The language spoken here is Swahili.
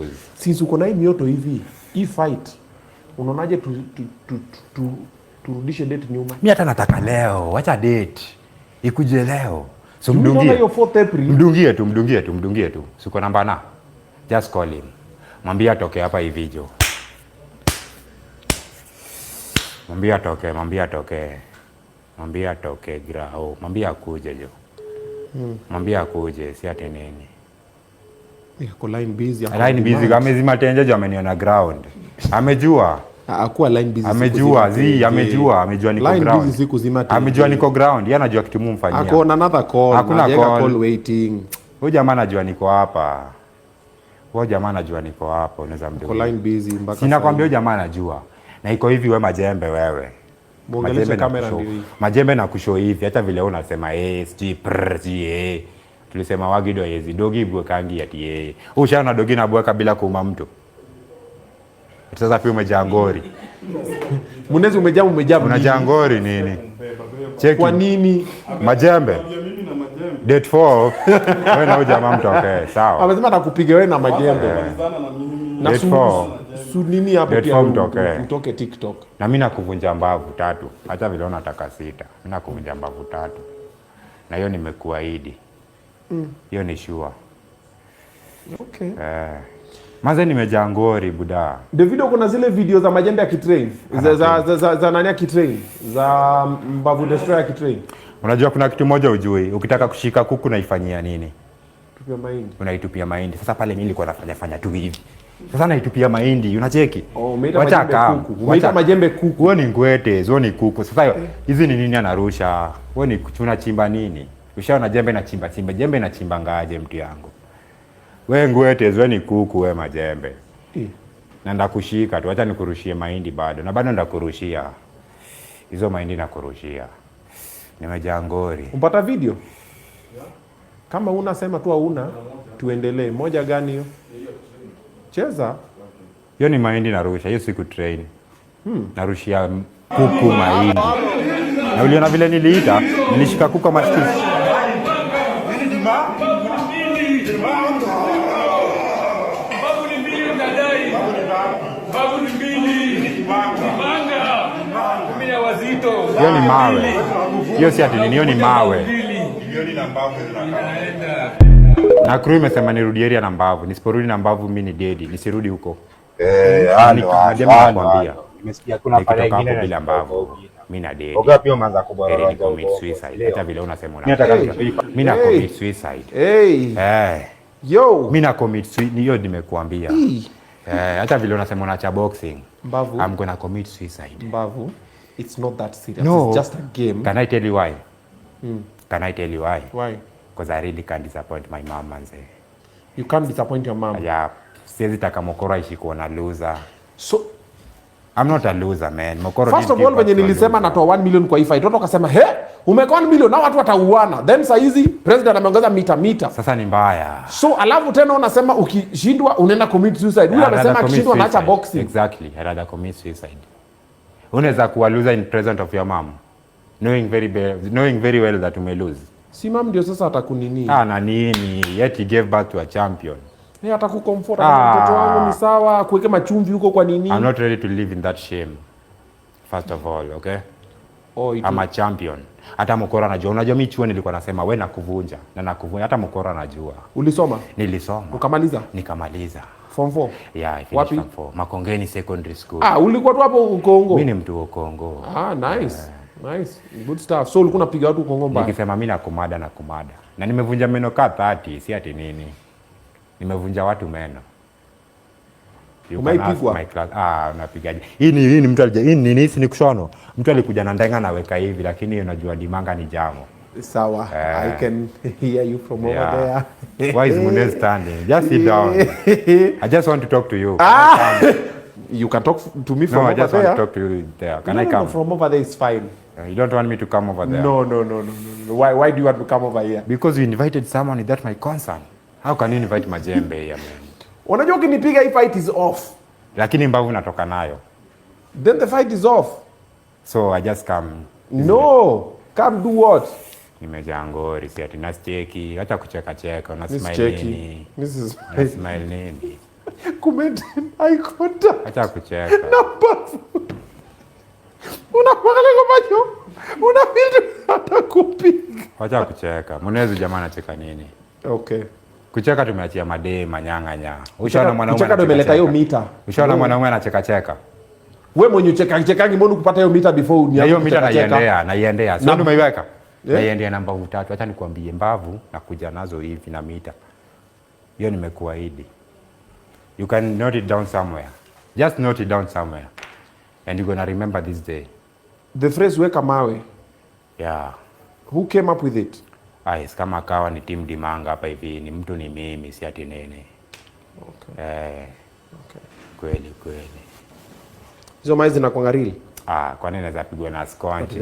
lose. Since uko na hii mioto hivi, hii fight, unaonaje turudishe date nyuma? Mi hata nataka leo, wacha date ikuje leo. So Mimi naona mdungie. hiyo 4th April. Mdungie tu, mdungie tu, mdungie tu. Siko namba na. Just call him. Mwambie atoke hapa hivi jo. Mwambie atoke, mwambie atoke. Mwambie atoke grao. Mwambie akuje jo. Mwambie akuje, si ati nini. Ako line busy. Ako Line busy, demand. Amezima tenje jo, ameniona ground. Amejua. Akuwa line busy siku Amejua, zima zi, tenje. amejua, amejua niko Line ground. busy siku zima tenje. Amejua niko ground, yeye anajua kitu mumfanyia. Ako on another call. Hakuna Hajaeka call. Call waiting. Huyu jamaa anajua niko hapa. Huyu jamaa anajua niko hapa, unaweza Ako mdungia. line busy mpaka Sina kwambia saa huyu jamaa anajua. Na iko hivi, we majembe wewe. Muongeleshe Majembe na kamera kushow. ndio hii. Majembe na kushow hivi hata vile wewe unasema sijui prr sijui. Tulisema wagido yezi dogi bwekangi ati. Ushaona dogi na bweka bila kuuma mtu. Sasa pia umejaa ngori. Munezi umejaa, umejaa. Unajaa ngori nini? Cheki. Kwa nini? Majembe. Mimi na majembe. Date 4. Wewe na huyu jamaa mtokee, sawa. Amesema atakupiga wewe na majembe. Malizana na mimi. Na Date 4. su nini hapo Date pia 4 mtokee. utoke TikTok. Na mimi nakuvunja mbavu tatu. Hata vile unataka sita. Mimi nakuvunja mbavu tatu. Na hiyo nimekuahidi. Hiyo ni sure. Okay. Manze nimejaa ngori buda. Davido, kuna zile video za majembe ya kitrain za nani ya kitrain, za Mbavu Destroyer ya kitrain. Unajua kuna kitu moja ujui, ukitaka kushika kuku naifanyia nini? Tupia mahindi. Unaitupia mahindi. Sasa pale mimi nilikuwa nafanya fanya tu hivi. Sasa naitupia mahindi, unacheki? Oh, umeita Wacha majembe kam. kuku. Umeita majembe kuku. Huo ni ngwete, huo ni kuku. Sasa hizi ni nini anarusha? Huo ni unachimba nini? Ushaona jembe na chimba chimba, jembe na chimba ngaje mtu yangu? We ngwete, wewe ni kuku, we majembe. Na ndakushika tu, acha nikurushie mahindi bado. Na bado ndakurushia. Hizo mahindi nakurushia. Nimejaa ngori. Umpata video? Kama una sema tu hauna, tuendelee. Moja gani hiyo? Cheza. Hiyo ni mahindi narusha, hiyo siku train. Narushia kuku mahindi. Na uliona vile niliita, nilishika kuku kama siku. Babu ni mbili mnadai. Babu ni mbili. Manga. Mimi na wazito. Hiyo ni mawe. Hiyo si ati nini, hiyo ni mawe. Mbili. Na crew imesema nirudi area na mbavu. Nisiporudi na mbavu mimi ni dedi, nisirudi huko. Majembe nakwambia. Nimesikia kuna pale Nikitoka ingine hapo bila na mbavu, mimi na dedi. Oga pia umeanza Heri ni kubororoja commit ubongo. suicide. Leo. Hata vile unasema Mimi nataka una. kulipa. Mimi na Hey. commit suicide. Hey. Yo. Mimi na commit suicide, hiyo nimekuambia. Hata vile unasema unaacha boxing. Mbavu. I'm gonna commit suicide. Mbavu. It's not that serious. No. It's just a game. Can I tell you why? Can I tell you why? Why? Because I really can't disappoint my mom manze. You can't disappoint your mom. Yeah, siwezi taka Mokoro aishi kuona loser. So I'm not a loser man. Mokoro first didn't of all give birth venye to a nilisema loser. natoa 1 million kwa hii fight, watu wakasema he, umekuwa 1 million na watu watauana. Then saa hizi president ameongeza mita mita. Sasa ni mbaya. So alafu tena unasema ukishindwa unaenda commit suicide. Huyu I'd rather amesema commit akishindwa anaacha suicide. boxing. Exactly. I'd rather commit suicide. Unaweza kuwa loser in present of your mom. Knowing very well that ume lose. Si mam ndio sasa atakunini. Ah, na nini? Yet he gave birth to a champion. Eh, atakucomfort, Ah. mtoto wangu ni sawa, kuweke machumvi huko kwa nini? I'm not ready to live in that shame. First of all, okay? Oh, it I'm a champion. Hata Mokoro anajua. Unajua mimi chuo nilikuwa nasema we nakuvunja na nakuvunja. Hata Mokoro anajua. Ulisoma? Nilisoma. Ukamaliza? Nikamaliza. Form 4? Yeah, I finished Wapi? form 4. Makongeni Secondary School. Ah, ulikuwa tu hapo Ukongo. Mimi ni mtu wa Ukongo. Ah, nice. Nice. Good stuff. So ulikuwa unapiga watu Ukongo mbaya. Nikisema mimi nakumada na kumada. Na nimevunja meno kaa 30, si ati nini. Nimevunja watu meno. You can ask Umeipigwa? my class. Ah, unapigaje? Hii ni mtu alija, hii ni nini? Si ni kushono. Mtu alikuja na ndenga naweka hivi lakini unajua dimanga ni jamo. Sawa. I can hear you from over Yeah. there. Why is Munez standing? Just sit down. I just want to talk to you. Ah! You can talk to me from No, I over just want there. to talk to you there. Can No, I no, no, come? from over there is fine. You don't want me to come over there? No, no, no, no, no, no. Why do you want to come over here? Because you invited someone without my concern. How can you invite Majembe here, man? Unajua ukinipiga hii fight is off. Lakini mbavu natoka nayo. Then the fight is off. So I just come. No. Come do what? Nimejaa ngori, si ati nasicheki, acha kucheka cheka, una Miss smile Cheki. nini? This is Una smile nini? Ku maintain eye contact Acha kucheka. Na mbavu. Unamwangalia kwa macho, una feel hata kupiga. Wacha kucheka. Mnezi jamaa anacheka nini? Okay. Kucheka tumeachia madee manyang'anya. Ushaona mwanaume Kucheka ndo imeleta hiyo anacheka-cheka? mita. Ushaona mwanaume anacheka cheka? We mwenye ucheka chekangi, mbona kupata hiyo mita before Na unianze hiyo mita kucheka-cheka? naiendea, naiendea. Sio Na- umeiweka? Yeah. Naiendea na mbavu tatu. Acha nikwambie, mbavu na kuja nazo hivi na mita. Hiyo nimekuahidi. You can note it down somewhere. Just note it down somewhere. And you're gonna remember this day. The phrase "weka mawe", Yeah. who came up with it? Ais, kama kawa ni team Dimanga hapa hivi, ni mtu ni mimi, si ati nini. Okay. Eh, Okay. kweli kweli. Hizo mawe zinakuanga real? Ah, kwani naweza pigwa na sconch?